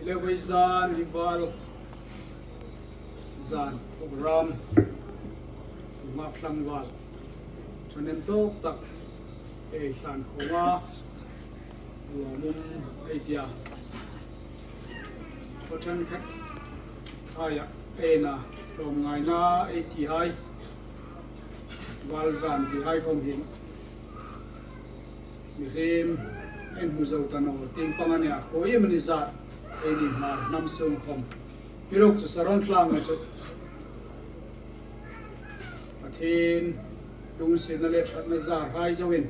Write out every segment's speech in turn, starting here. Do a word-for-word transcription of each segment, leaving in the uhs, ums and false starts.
Le vawizan hi val zan program, nunghak tlangval ṭhahnem tawk tak ei hlan khawma lawmum ei tia. Khawṭhen khat haia ei na lawmngaina ei ti hai, val zan ti hai khawm hin mihriem ei hmu zo ta naw tieng pang a nia, khawi emaw ni zat ei ni hmar hnam sung khawm. Hi ruok chu Saron tlangna chu Pathien lungsietna le ṭhatna zar hai zoin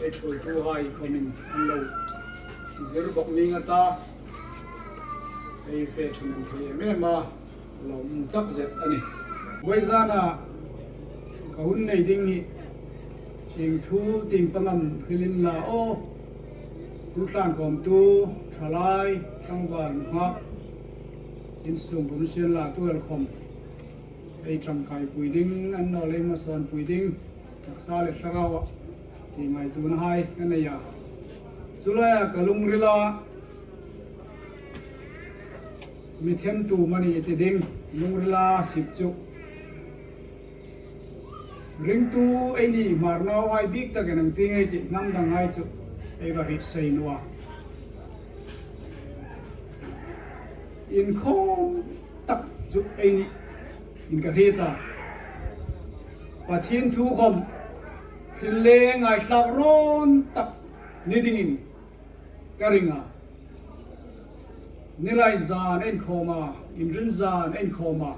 ei ṭhuoitu hai khawmin an lo zir bawk ning a ta, ei fe ṭhahnem thei em em a, lawmum tak zet a nih. Vawizana ka hun nei ding hi, ieng thu tieng pang am hril inla aw, thu tlan khawmtu, ṭhalai, tlangval, nunghak, insung kum sienla tu el khawm ei ṭangkaipui ding, annawleh ei hmasawnpui ding taksa le thlaraua ti ngaituona hai ka nei a. Chu laia ka lungrila mi themtu mani ti ding, lungrila sip chu ringtu ei ni hmar nau hai bik takin ang ti ngei ti, hnam dang hai chu ei va hriet sei naw a. Inkhawm tak chu ei ni in ka hriet a. Pathien thu khawm hril le ngaithlak rawn tak ni dingin ka ring a. Nilai zan inkhawm a, inrinni zan inkhawm a,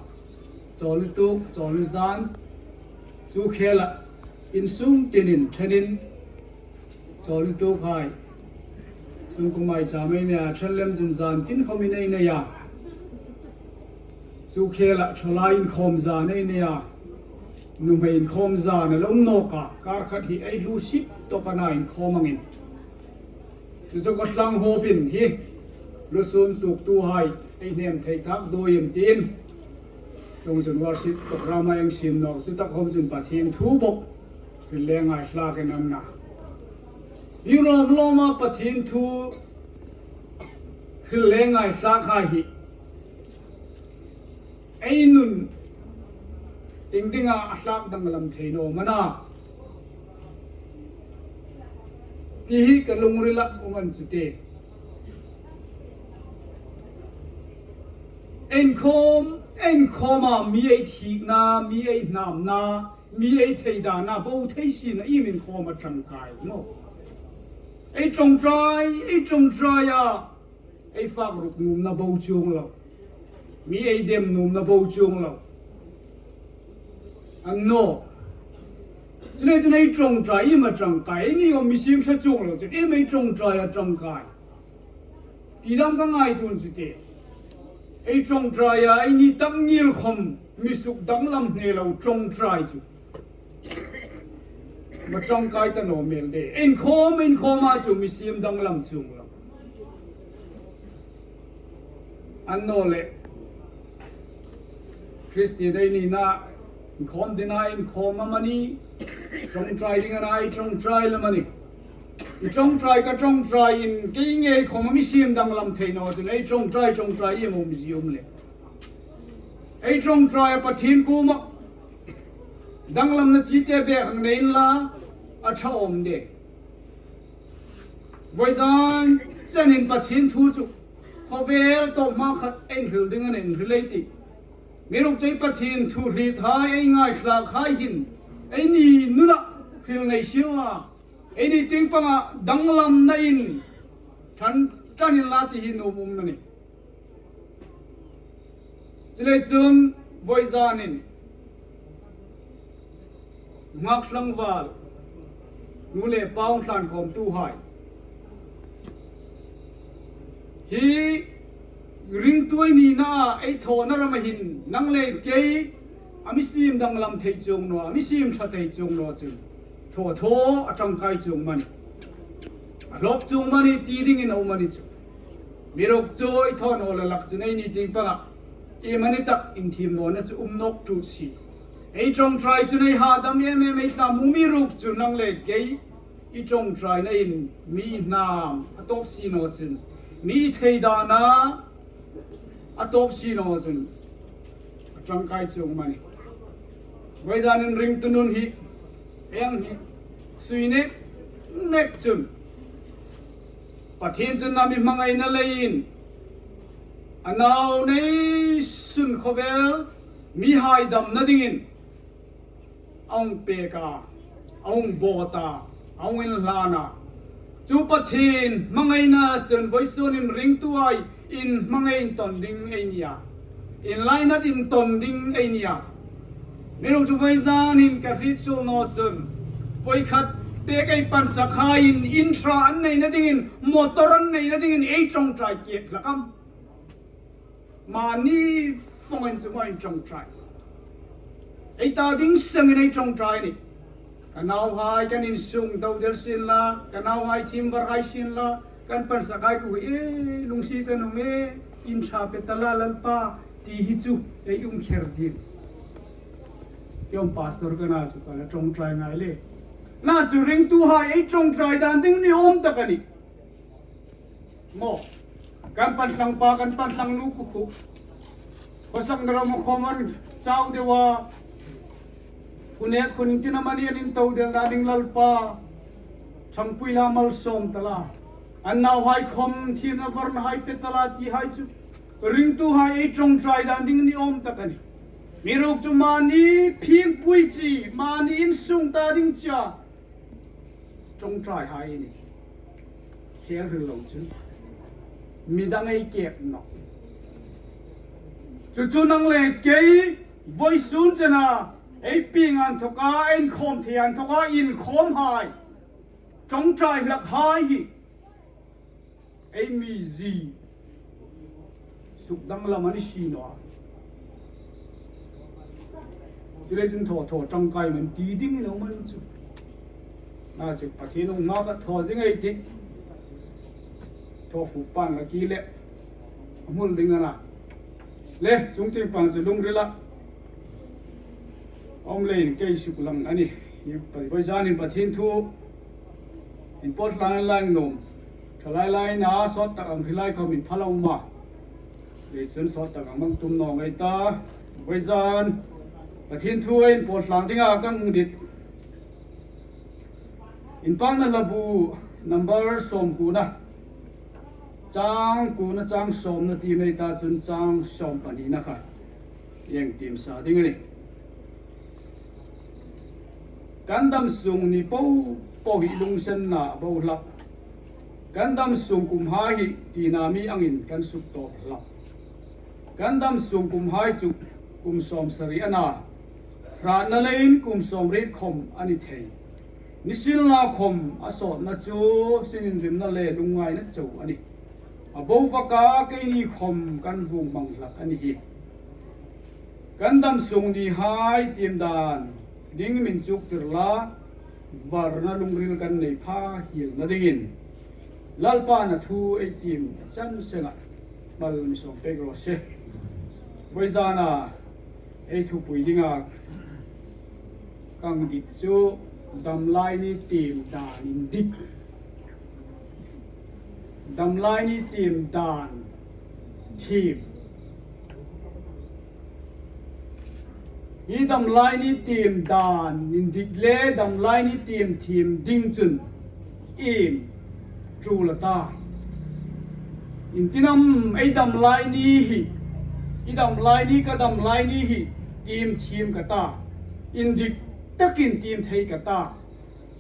chawlni tuk, chawlni zan, chu khela insung tinin ṭhenin, chawlni tuk hai sungkuo maicham ei nei a, ṭhen lem chun zan tin khawmin ei nei a. Chu khela ṭhalai inkhawm zan ei nei a, nuhmei inkhawm zan a lo um nawk a, kar khat hi ei hlu sip tawk a na, inkhawm angin. Chu chu ka tlang hopin hi, lusun tuktu hai ei hnem thei tak dawi em tiin, tung chun worship program a ei siem nawk chu tak khawm chun Pathien thu bawk hril le ngaithlak ei ni a. Hi lawm lawma Pathien thu hril le ngaithlak hai hi ei nun iengdinga a thlak danglam thei naw am a na ti hi ka lungrila um a ni chu tie. Inkhawm, inkhawma mi ei thikna, mi ei hnamna, mi ei theidana bo thei sina iem inkhawm a ṭangkai naw. Ei ṭawngṭai, ei ṭawngṭai a, ei fak ruk nuomna bo chuong lo, mi ei dem nuomna bo chuong lo. An naw. Chuleiin chun ei ṭawngṭai iem a ṭangkai, ei ni khawm mi siem ṭha chuong lo chun iem ei ṭawngṭai a ṭangkai? Ti dam ka ngaituo chu tie. Ei ṭawngṭai a, ei ni tak ngil khawm mi suk danglam hne lo ṭawngṭai chu ma ṭangkai ta naw mei de. Inkhawm, inkhawma chu mi siem danglam chuong lo. An naw leh, Kristien ei nina, inkhawm dingin inkhawm amani, ṭawngṭai dingin ṭawngṭai lem amani. I ṭawngṭai ka ṭawngṭaiin kei ngei khawma mi siem danglam thei naw chun ei ṭawngṭai, ṭawngṭai iem um zie um le. Ei ṭawngṭai a Pathien kuoma danglamna chite bek hang nei inla, a ṭha awm de. Vawizan chenin Pathien thu chu khawvel tawp hma khat ei hril ding a nih, hril ei tih. Amiruokchu Pathien thu hriet hai, ei ngaithlak hai hin ei ni nuna hril nei sienla, ei ni tieng panga danglamnain ṭan, ṭan inla ti hi nuom um a nih. Chuleiin chun vawizanin nunghak tlangval, nu le pa hung tlan khawmtuhai, hi ringtu ei nina a, ei thawna rama hin nang le kei a mi siem danglam thei chuong naw, a mi siem ṭha thei chuong naw chun thaw thaw a ṭangkai chuong amani, a hlawk chuong amani ti dingin a um a ni chu. Amiruokchu ei thaw naw lak chun ei ni tieng panga iemani tak inthiem nawna chu um nawk ṭut si. Ei ṭawngṭai chun ei hadam em em, ei thlamuong, amiruokchu nang le kei i ṭawngṭainain mi hnam a tawp si naw chun, mi theidana A tawp si naw chun a ṭangkai chuong mani. Vawizanin ringtu nun hi, eng hi, sui nek nek chun Pathien chun a mi hmangaina leiin a nau nei sun khawvel mihai damna dingin a hung pek a, a hung bawt a, a hung inhlan a. Chu Pathien hmangaina chun vawisun in ringtuhai in hmangai intawn ding ei nih a, in lainat intawn ding ei nih a. Amiruokchu vawizan in ka hriet suol naw chun, voi khat pek ei pansakhai in, in ṭha an neina dingin, motor an neina dingin ei ṭawngṭai kep hlak am? Mani fawngin chu maw in ṭawngṭai? Ei ta ding sengin ei ṭawngṭai a nih. Ka nauhai kan insung dodel sien la, ka nauhai thiem varhai sien la, kan pansakhai kuo, e, lungsiet kan um e, in ṭha pe ta la Lalpa, ti hi chu ei um kher ding. Kei pastor ka na chu ka la ṭawngṭai ngai le. Na chu ringtuhai ei ṭawngṭai dan ding ni awm tak a nih. Maw, kan panthlang pa, kan panthlang nu khu khu. Khawsakna ram khawm an chau deu a. Khun e khun tin amanih an intodelna ding Lalpa, ṭhangpui la malsawm ta la. An nauhai khawm thiemna varnahai pe ta la ti hai chu ringtuhai ei ṭawngṭai dan ding ni awm tak a nih. Amiruokchu mani phingpui chi, mani insung ta ding chia ṭawngṭaihai a nih. Khel hril lo chu midang ei kep nawh. Chu chu nang le kei vawisun chena ei pieng inthawka, ei inkhawm thei inthawka inkhawmhai, ṭawngṭai hlakhai hi ei mizie suk danglam a ni si naw a. Chuleiin thaw thaw ṭangkai man ti ding a ni naw maw chu. Na chu Pathien hung hma ka thaw zing ei tih. Thaw fuk pan la ki le a hmul ding a na. Le, chungtieng pang chu lungrila a um leiin kei suk lang a nih. Vawizanin Pathien thu inpawt hlangin la nuom. Thalai laina sawt tak ang hrilai khawm inpha lo ma. Leiin chun sawt tak ang mang tum naw ngei ta. Vawizan Pathien thu inpawt hlang dinga kan dit. Inpakna Hlabu number sawmkuna, chang kuna, chang sawmna ti mei ta chun chang sawmpahnina kha ieng tiem sa ding a nih. Kan dam sung ni po po hi lungsenna a bo hlak. Kan dam sung kumhai hi tina mi angin kan suk tawp hlak. Kan dam sung kumhai chu kum sawmsari a na. Hratna leiin kum sawmriet khawm a ni thei. Nisienlakhawm a sawtna chu sininrimna le lungngaina chau a nih. A bo vaka keini khawm kan vuong hmang hlak a ni hi. Kan dam sung nihai tiem dan ding min chuktir la, varna lungril kan nei pha hielna dingin Lalpan a thu ei tiem chan senga mal mi sawm pek raw se. Vawizana ei thupui dinga kan dit chu damlai ni tiem dan indik. Damlai ni tiem dan thiem. Hi damlai ni tiem dan indik le damlai ni tiem thiem ding chun iem tul a ta? Iengtin am ei damlai ni hi, i damlai ni, ka damlai ni hi tiem thiem ka ta, indik takin tiem thei ka ta?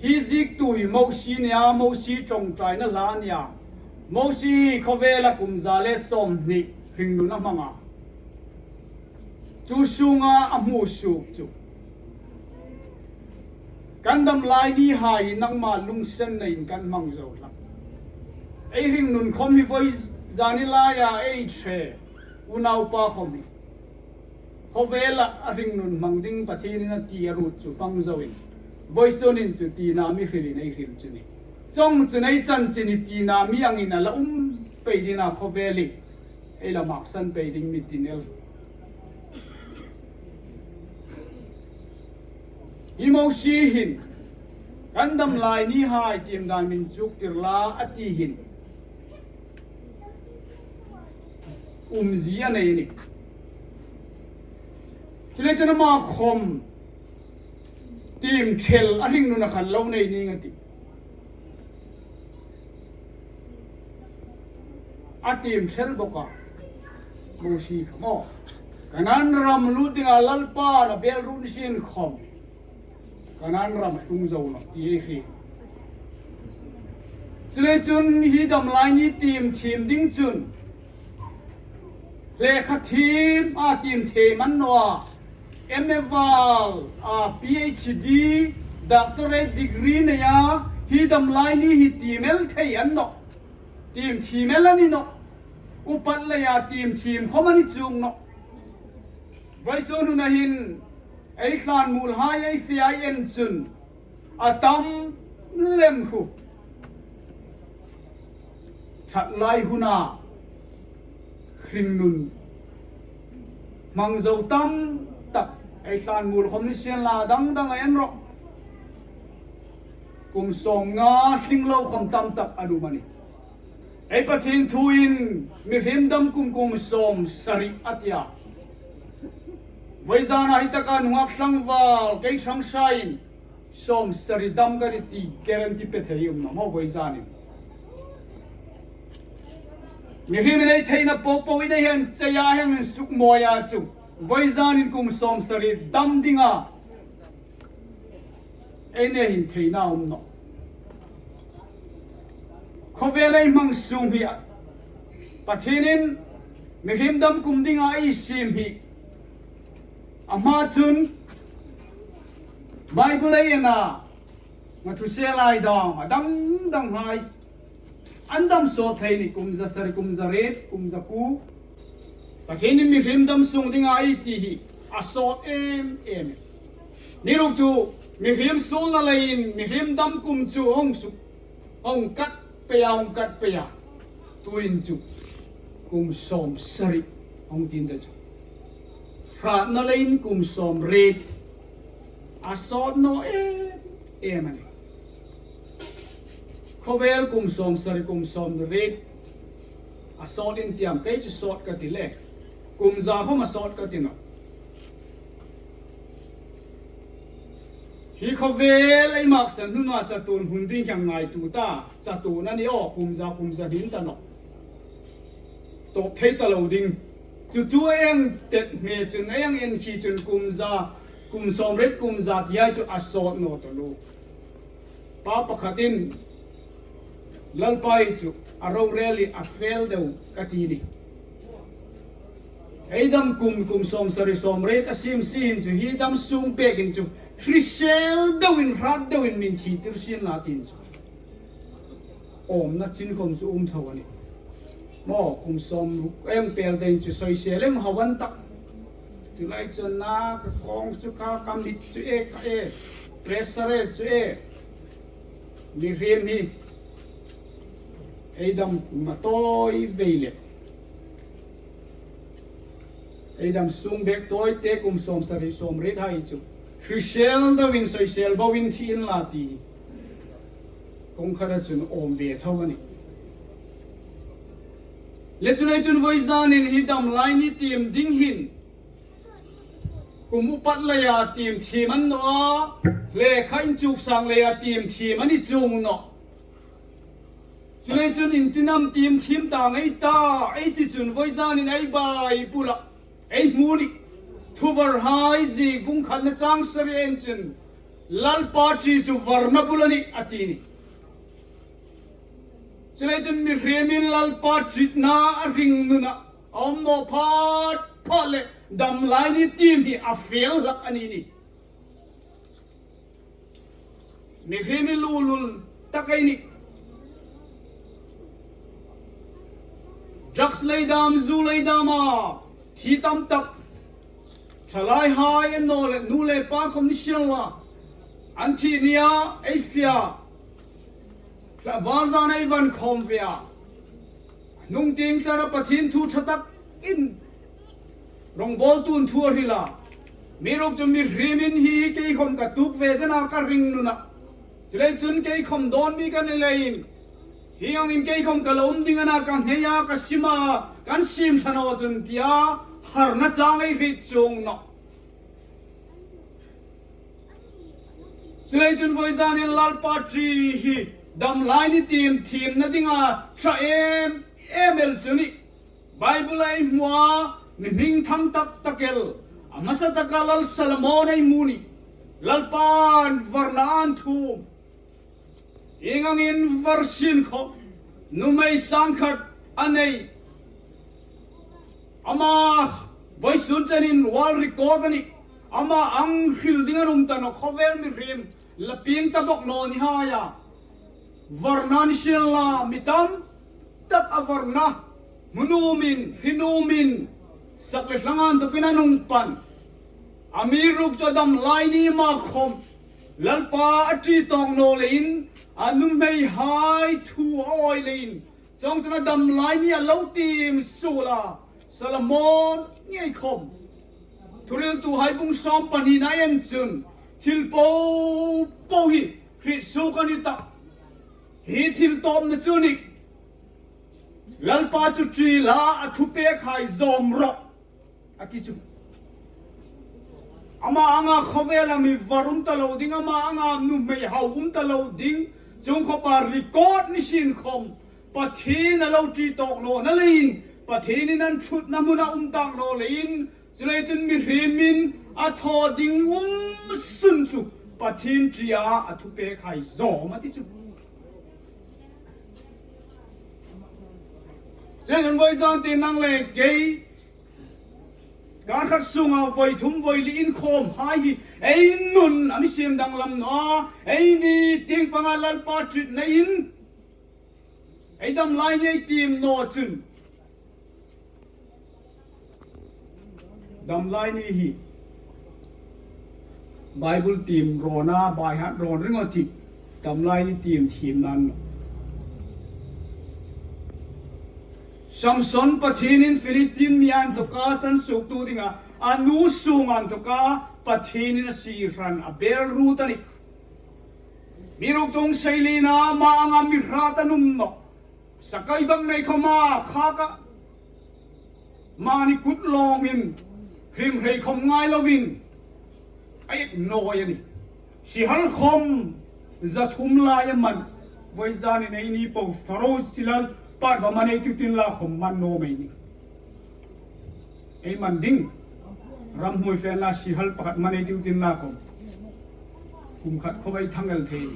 Hi ziektu hi Mosie nia, Mosie ṭawngṭaina hla nia. Mosie hi khawvela kum za le sawmhni hringnun a hmang a. Chu sunga a hmu suok chu kan damlai nihai hi nangma lungsennain kan hmang zo hlak. Ei hringnun khawm hi vawizan ni laia ei ṭhe, unaupa khawm hi. Khawvela a hringnun hmang ding Pathienin a ti a ruot chu hmang zoin, vawisunin chu tina mi hrilin ei hril chu ni. Chuong chu nei chanchin hi tina mi angin a la um pei ding a, khawvela ei la maksan pei ding mi tin el. Hi Mosie hin, kan damlai nihai tiem dan min chuktir la a ti hin, umzie a nei a nih. Chuleiin ama khom tiem thel a hringnuna khan lo nei ning a tih. A tiem thel bawk a, Mosie kha maw, Kanan ram lut dinga Lalpan a bel ruot ni sien khom Kanan ram a tlung zo nawh ti ei hriet. Chuleiin hi dam lai ni tiem thiem ding chun lekha thiem a tiem thiem a ni naw a, M A val a, P H D, doctorate degree nei a, hi dam lai ni hi tiem el thei a ni nawh. Tiem thiem el a ni nawh. Upat leia tiem thiem khom a ni chuong nawh. Vawisun huna hin ei hlan muolhai ei fe ei en chun a tam lem khu. Ṭhat lai huna hringnun hmang zo tam tak ei hlan muol khom ni sien la dang dang a en rawh. Kum sawmnga hring lo khom tam tak a um a nih. Ei Pathien thuin mihriem dam kum kum sawmsari a ti a. Vawizana hi taka nunghak tlangval kei ṭhangsain sawmsari dam ka ti ti guarantee pe thei um naw maw vawizanin. Mihriem ei theina po po in ei hang chei a, hang insuk mawi a chu vawizanin kum sawmsari dam dinga ei nei hin theina um nawh. Khawvel ei hmang sung hi a, Pathienin mihriem dam kum dinga ei siem hi. A hma chun Bible ei en a, Matthew se lai dam a dang dang hai an dam sawt thei ni, kum za sari, kum za riet, kum za kuo. Pathienin mihriem dam sung dinga ei ti hi a sawt em em. Ni ruk chu mihriem suolna leiin mihriem dam kum chu hung suk, hung kat pei a, hung kat pei a. Tuhin chu kum sawmsari hung ti ta chu. Hratna leiin kum sawmriet a sawt naw em em a nih. Khawvel kum sawmsari, kum sawmriet a sawt in tiam, kei chu sawt ka ti le, kum za khom a sawt ka ti nawh. Hi khawvel ei maksan hnunga chatuon hun ding kha ngaituo ta, chatuon a ni aw, kum za, kum za hin ta nawh. Tawp thei ta lo ding. Chu chu ei hang tet hme chun, ei hang en khi chun kum za, kum sawmriet, kum za ti hai chu a sawt naw ta lo. Pa pakhatin Lalpa hi chu a rorel hi a fel deu ka ti ni. Ei dam kum, kum sawmsari sawmriet a siem si hin chu hi dam sung pekin chu hrisel deuin, hrat deuin min thi tir sien la tin chu. Awmna chin khom chu um tho a nih. Maw, kum sawmruk em pel deuin chu soisel em hau an tak. Chu lai chun na ka kawng chu ka, ka mit chu e, ka e, pressure e chu e. Mihriem hi ei dam kum a tawi vei le, ei dam sung bek tawi te kum sawmsari sawmriet hai chu hrisel deuin, soisel boin thi inla ti kawng khata chun awm ve tho a nih. Le chu lai chun vawizanin hi dam lai ni tiem ding hin kum upat leia tiem thiem a ni naw a, lekha inchuksang leia tiem thiem a ni chuong nawh. Chu lai chun iengtin am tiem thiem ta ngei ta ei ti chun vawizanin ei Bible-a ei hmu ni. Thuvarhai zi bung khatna chang sari en chun Lalpa ṭi chu varna bul a nih a ti ni. Chu lai chun mihriemin Lalpa ṭitna a hringnuna a um naw phat phat le dam lai ni tiem hi a fel hlak a ni ni. Mihriem hi lulul tak ei ni. Drugs lei dam, zu lei dam a thi tam tak. Ṭhalaihai an naw le, nu le pa khom ni sien la, an thi nia ei fe a. Tlangval zan ei van khawm ve a. Hnung tieng tlara Pathien thu ṭha takin rawngbawltu'n thu a hril a. Mi ruk chu mihriemin hi hi kei khom ka tuok ve dena ka hringnuna. Chu lai chun kei khom dawn mi ka ni leiin, hi angin kei khom ka lo um ding a na ka ngei a, ka sim a, kan siem ṭha naw chun tia harna chang ei hriet chuong nawh. Chuleiin chun vawizanin Lalpa ṭi hi dam lai ni tiem thiemna dinga ṭha em em el chu a nih. Bible-a ei hmu a, mi hmingthang tak tak el, a hmasa taka Lal Solomon ei hmu a nih. Lalpan varna a'n thuom. Ieng angin var sien khom, nuhmei sangkhat a nei. Ama vawisun chenin world record a nih. Ama ang hril ding an um ta nawh, khawvel mihriem la pieng ta bawk naw ni hai a. Varna ni sien la, mi tam tak a varna, hmu nuomin, hre nuomin, sak le tlanga inthawkin an hung pan. Amiruokchu a dam lai ni ma khom, Lalpa a ṭi tawk naw leiin, a nuhmeihai thu a awi leiin, chuongchun a dam lai ni a lo tiem suol a, Solomon ngei khom. Thuhriltuhai bung sawm pahnina en chun, thil po po hi hriet suok a ni tah. Hi thil tawpna chu a nih. Lalpa chu ṭi la, a thupekhai zawm rawh, a ti chu. Ama anga khawvela mi var um ta lo ding, ama anga nuhmei hau um ta lo ding, chuong khawpa record ni sien khom, Pathien a lo ṭi tawk nawna leiin, Pathienin an ṭhutna hmuna um tak naw leiin, chuleiin chun mihriemin a thaw ding um sun chu Pathien ṭia a thupekhai zawm a ti chu. Chuleiin chun vawizan tieng nang le kei, kar khat sunga voi thum voi li inkhawmhai hi ei nun a mi siem danglam naw a, eini tieng panga Lalpa ṭitna in ei dam lai ni ei tiem naw chun, dam lai ni hi Bible tiem rawna, baihat rawn ring a ti, dam lai ni tiem thiemna a nih. Samson Pathienin Philistine mi inthawka sansuoktu dinga a nu sunga inthawka Pathienin a siem hran a bel ruot a nih. Amiruokchu hung sei lien a, ama anga mi hrat an um nawh. Sakai bak nei khoma khaka mani kut lawngin hrim hrei khom ngai loin a ek naw a nih. Sihal khom za thum lai a man. Vawizanin eini po Faro sihal pakhat va man ei ti tin la khom man naw mei ni. Ei man ding. Ram hmui fena sihal pakhat man ei ti tin la khom, kum khat khom ei thang el thei.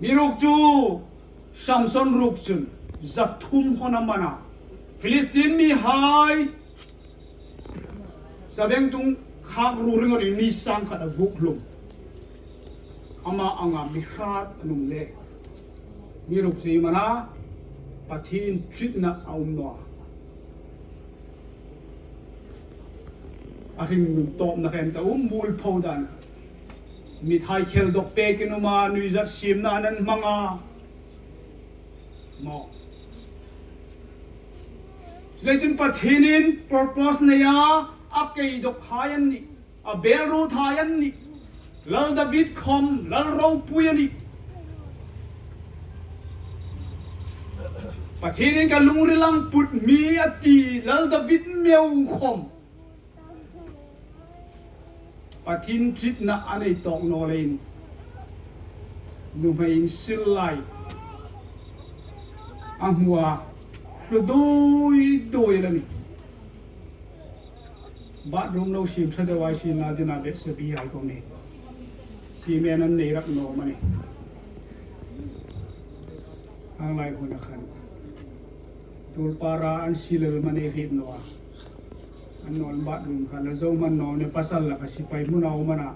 Amiruokchu Samson ruok chun za thum hon a man a. Philistine mihai sabengtung khak ru ringawt in mi sangkhat a vuk hlum. Ama anga mi hrat an um le. Amiruokchu ei man a, Pathien ṭitna a um naw a. A hringnun tawpna kha en ta u, mualpho dan kha. Mithai khel dawk pekin um a, nuizat siemna an hmang a. Maw. Chuleiin chun Pathienin purpose nei a, a kei dawkhai an nih. A bel ruothai an nih. Lal David khom, lal ropui a nih. Pathienin ka lungril ang put mi a ti, lal David meu khom. Pathien ṭitna a nei tawk naw leiin. Nuhmei insil lai. A hmu a, hlu doi doi la ni. Bathroom lo siem ṭha deu a siem na dingin Bethsabi hai khom ni. Cement an nei rak naw am a ni. Hang lai hun a khan. Tulpara an sil el am a ni hriet naw a. An nawn bathroom khan a zo man naw ni, pasal la ka sipai hmuna um a na.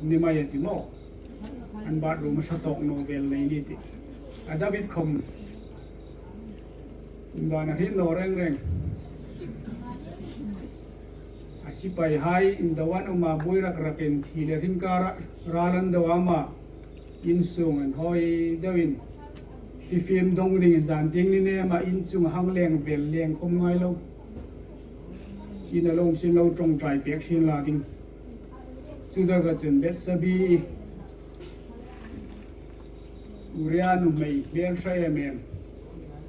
Ni mai a ti maw. An bathroom a ṭha tawk naw vel nei ni ti. A David khom. Indan a hriet naw reng reng. A sipaihai indo an um a, buoi rak rakin thi le hring kara ral an do a, ama insung an hawi deuin. Hri fim dong ding zan ding ni nem a, in chung hang leng vel leng khom ngai lo. In a lo sin lo ṭawngṭai pek sin la ding. Chu taka chun Bethsabi, Uria nuhmei hmel ṭha em em.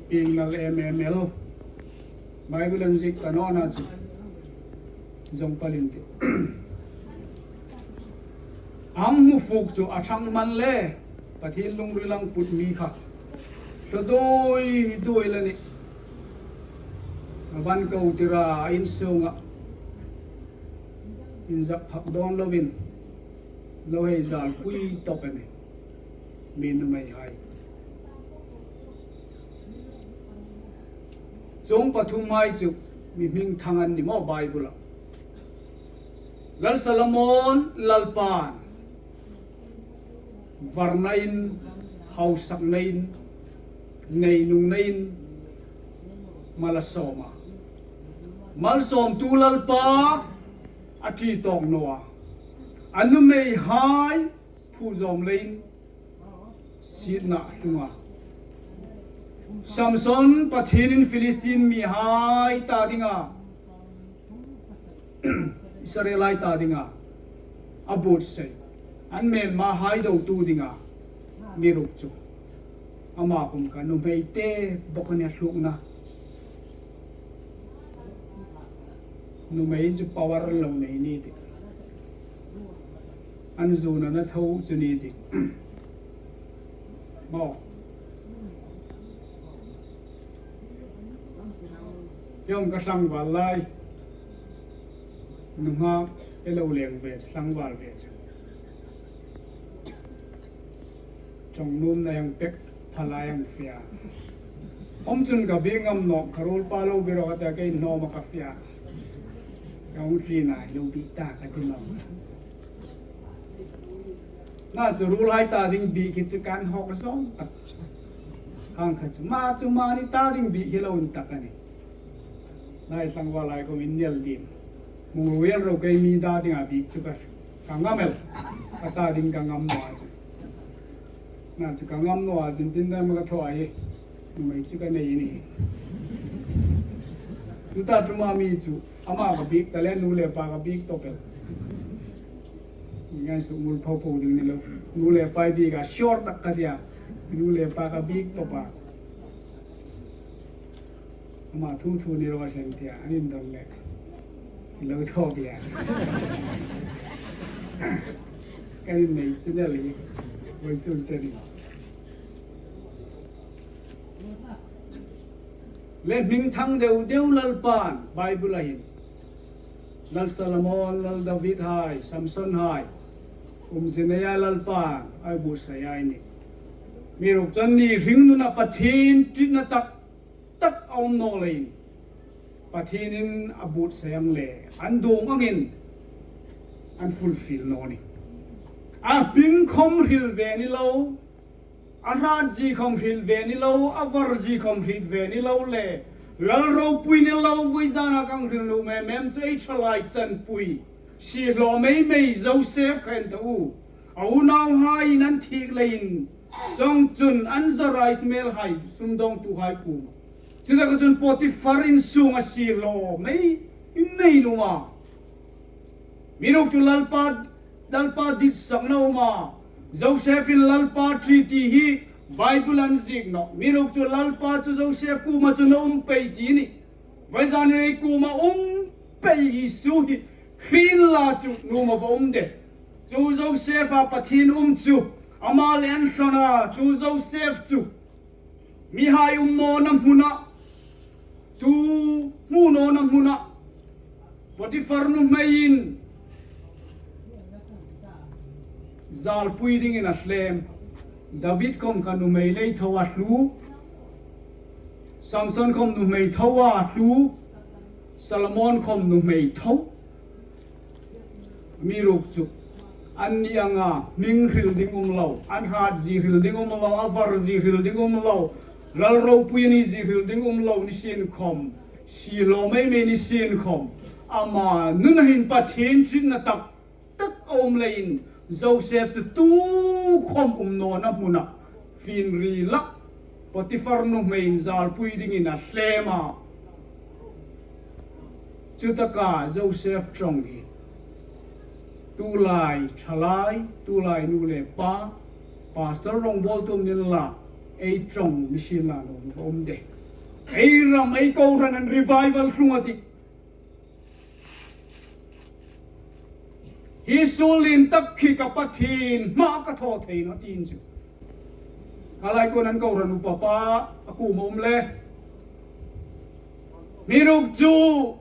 Pieng nal em em el. Bible an ziek ka nawna chu. Zong palin ti. Ang hmu fuk chu a thang man le. Pathien lungril ang put mi kha. Tlo doi doi la ni. A van ko tira in sunga. In zak phak don lovin. Lo hei zal pui top ani. Mi nuhmei hai. Chung pathum hai chu mi hming thang an ni maw Bible-a. Lal Solomon Lalpan varnain, hausaknain, neinungnain, mal a sawma. Malsawmtu Lalpa a ṭi tawk naw a. A nuhmei hai phu zawm leiin sietna a tlung a. Samson Pathienin Philistine mihai ta dinga, Israelhai ta dinga a buotsai. An hmelmahai dotu dinga mi ruk chu. Ama khom kha nuhmei te bok a nih a tlukna. Nuhmei chu power lo nei ni ti. An zuna na tho chu ni ti. Maw. Tiang ka tlangval lai. Nunghak e lo leng ve chu, tlangval ve chu. Chawng nuom na yang pek, pha lai yang fia. Hom chun ka bi ngam nawk, ka ruolpa lo bi ro ka ta kei nuom a ka fia. Ka hung tli nai lo bi ta ka ti nawk. Na chu ruolhai ta ding bi khi chu kan hawk zawng tak. Khang kha chu ma chu mani ta ding bi khi lo in tak a nih. Nai tlangval lai ko min nial din. Mung ruel ro kei mi ta ding a bi chu ka, ka ngam el. Ka ta ding ka ngam naw a chu. Na chu ka ngam naw a chun tin dai ma ka thaw a hi. Nuhmei chu ka nei ni. Tuta tuma mi chu ama ka bik ta le nu le pa ka bik tawp el. Ngai su mul pho pho ding ni lo. Nu le pa bik a short tak ka tia. Nu le pa ka bik tawp a. Ama thu thu ni ro sen tia. An indon le. Lo thaw bia. Kan nei chu le li. Voi sun cheni. Le hming thang deu deu Lalpan Bible-a hin. Lal Solomon, Lal David hai, Samson hai. Umzie neia Lalpan a buotsai a nih. Mi ruk chun ni hringnuna Pathien ṭitna tak tak a um naw leiin. Pathienin a buotsai ang le, an dawng angin, an fulfill naw ni. A hming khom hril ve ni lo, a hratzie khom hril ve ni lo, a varzie khom hril ve ni lo le, lal ropui ni lo, voi zana kan hril nuom em em chu ei ṭhalai chanpui. Siehlaw mei mei Joseph kha en ta u. A unauhaiin an thik leiin, chuongchun an zawra Ismael hai, sumdawngtuhai kuoma. Chutaka chun Potiphar in sunga siehlaw mei mei an um a. Mi ruk chu Lalpa, Lalpa ditsakna a um a. Joseph-in Lalpa ṭi ti hi Bible-a an ziek nawh. Mi ruk chu Lalpa chu Joseph kuoma chun a um pei ti a nih. Voi zanin ei kuoma um pei Isu hi hriet inla chu nuom a va um de. Chu Joseph-a Pathien um chu, ama le an hrona chu Joseph chu. Mihai um nawna hmuna, tu hmu nawna hmuna, Potiphar nuhmeiin zalpui dingin a hlem. David khom kha nuhmei lei tho a hlu. Samson khom nuhmei tho a hlu. Solomon khom nuhmei tho. Mi ruk chu. An ni anga hming hril ding um lo. An hratzie hril ding um lo. A varzie hril ding um lo. Lal ropui ni zie hril ding um lo ni sien khom. Siehlaw mei mei ni sien khom. Ama nuna hin Pathien ṭitna tak tak a um leiin Joseph chu tukhom um nawna hmuna finrilah Potiphar nuhmeiin zalpui dingin a hlem a. Chutaka Joseph ṭawng hi tulai ṭhalai, tulai nu le pa, pastor rongbawltu ni inla, ei ṭawng mi sien la nuom a um de. Ei ram ei kohran an revival hlung a tih. Hi suol lien tak khi ka Pathien hmaa ka thaw thei nawh tiin chu. Ka lai kuon an kohran upa pa a kuoma um le. Amiruokchu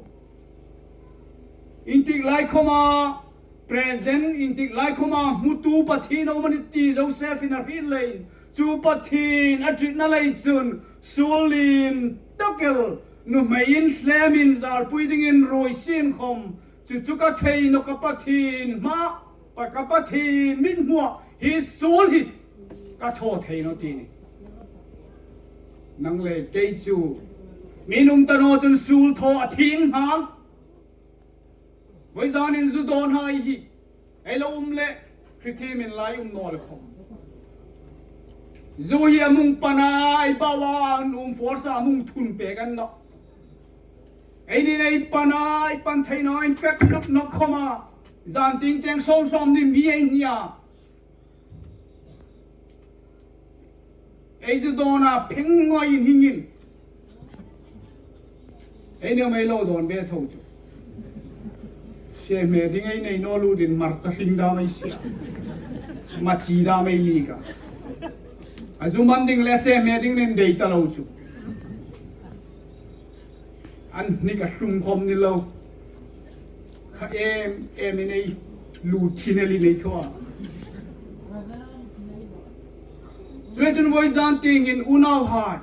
intik lai khoma present, intik lai khoma hmutu Pathien a um a nih ti Joseph-in a hriet leiin, chu Pathien a ṭitna lei chun suol lien tak el nuhmeiin hlemin zalpui dingin ruoi sien khom, chu chu ka thei nawh ka Pathien hmaa, pa ka Pathien mithmua hi suol hi ka thaw thei nawh ti a nih. Nang le kei chu mi nuom ta naw chun suol thaw a thienghlim. Voizanin zu dawnhai hi ei lo um le, hrietthiem inlai um naw le khom, zu hi a hmung pan a, ei bau a an um force a hmung thun pek an nawh. Eini ei pan a, ei pan thei naw, ei pek nawk nawk khom a, zan tieng cheng sawm sawm ni mi ei hni a. Ei zu dawn a pheng ngawin hingin, eini ei lo dawn ve tho chu. Sehme ding ei nei naw lutin hmarcha hring dam ei sie. Machi dam ei ni ka. A zu man ding le sehme ding nen dei ta lo chu. An hnik a hlum khom ni lo. Kha em em in ei lu thin el in ei thaw a. Chuleiin chun voizan tieng hin unauhai,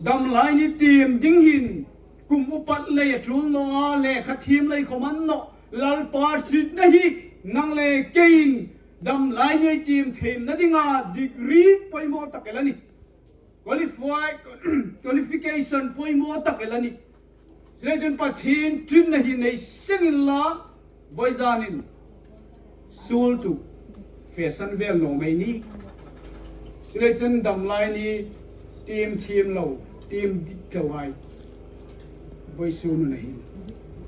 damlai ni tiem ding hin kum upat lei a tul naw a, lekha thiem lei khom a ni naw. Lalpa ṭitna hi nang le keiin damlai ni tiem theina dinga degree poimaw tak el a nih. Qualify, qualification poimaw tak el a nih. Chuleiin chun Pathien ṭitna hi nei seng inla, voizanin suol chu fesan vel naw mei ni. Chuleiin chun damlai ni tiem thiem lo, tiem dik lo hai. Voisun hun a hin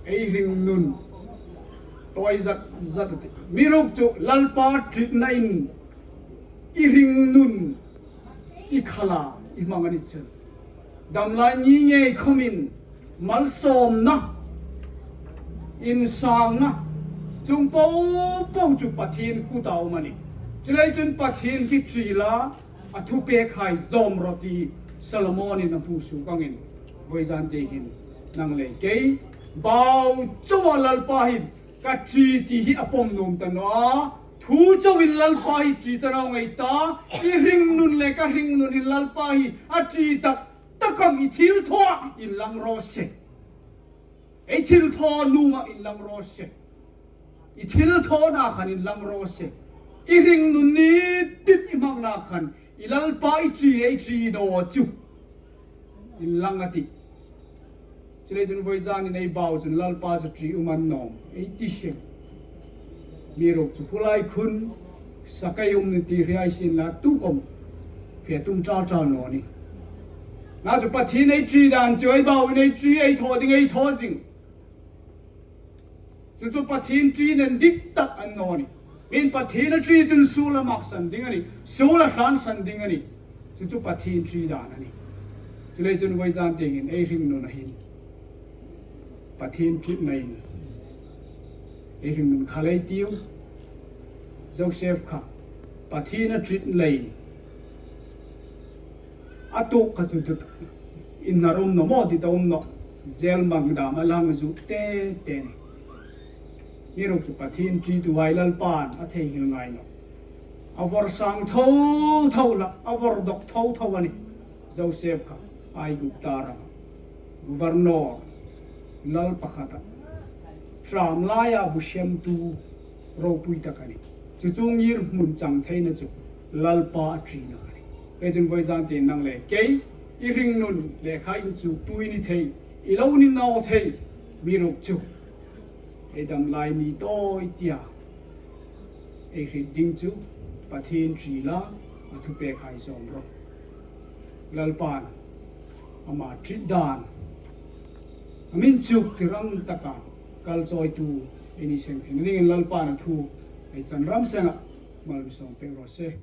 ei hringnun tawi zat zat a tih. Amiruokchu Lalpa ṭitnain i hringnun i khala i hmang a ni chun, damlai ni ngei khomin malsawmna, insangna, chuong po po chu Pathien kuta um a nih. Chuleiin chun Pathien hi ṭi la, a thupekhai zawm rawh ti Solomonin a hmu suok angin, voizan tieng hin nang le kei bau chauha Lalpa hin ka ṭi ti hi a pawm nuom ta naw a. Thu chauin Lalpa hi ṭi ta naw ngei ta. I hringnun le ka hringnun hin Lalpa hi a ṭi tak tak am, i thilthawah inlang raw se. Ei thilthaw nuoma inlang raw se. I thilthawna khan inlang raw se. I hringnun ni tit i hmangna khan i Lalpa i ṭi, ei ṭi naw chu inlang a tih. Chuleiin chun voizanin ei bau chun Lalpa chu ṭi um a ni naw am ei ti seng. Amiruokchu hulai khun sakai um ni ti hriet sien la, tu khom fe tum ṭal ṭal naw nih. Nachu Pathien ei ṭi dan chu ei bauin ei ṭi, ei thaw ding ei thaw zing. Chu chu Pathien ṭi nen dik tak a ni naw nih. Min Pathien a ṭi chun suol a maksan ding a nih, suol a hlansan ding a nih. Chu chu Pathien ṭi dan a nih. Chuleiin chun voizan tieng hin ei hringnun a hin Pathien ṭitnain ei hringnun kha lei tiu. Joseph kha Pathien a ṭitnain a tuok kha chu tut inhnar um naw maw, dit a um naw. Zel mang dam a lang zu te te nih. Amiruokchu Pathien ṭituhai Lalpan a theinghil ngai nawh. A vawr sang tho tho hlak, a vawr dawk tho tho a nih. Joseph kha Aigupta rama governor, lal pakhat a, ṭam laia bu siemtu ropui tak a nih. Chu chu ngirhmun chang theina chu Lalpa a ṭina a nih. Chuleiin chun voizan tieng nang le kei i hringnun lekha inchuktu i ni thei, i lo ni naw thei. Amiruokchu ei damlai ni tawi tia ei hriet ding chu Pathien ṭi la, a thupekhai zawm rawh. Lalpan ama ṭi dan a min chuk tirang taka kal chawitu ei ni seng thei dingin Lalpan a thu ei chan ram senga mal mi sawm pek raw se.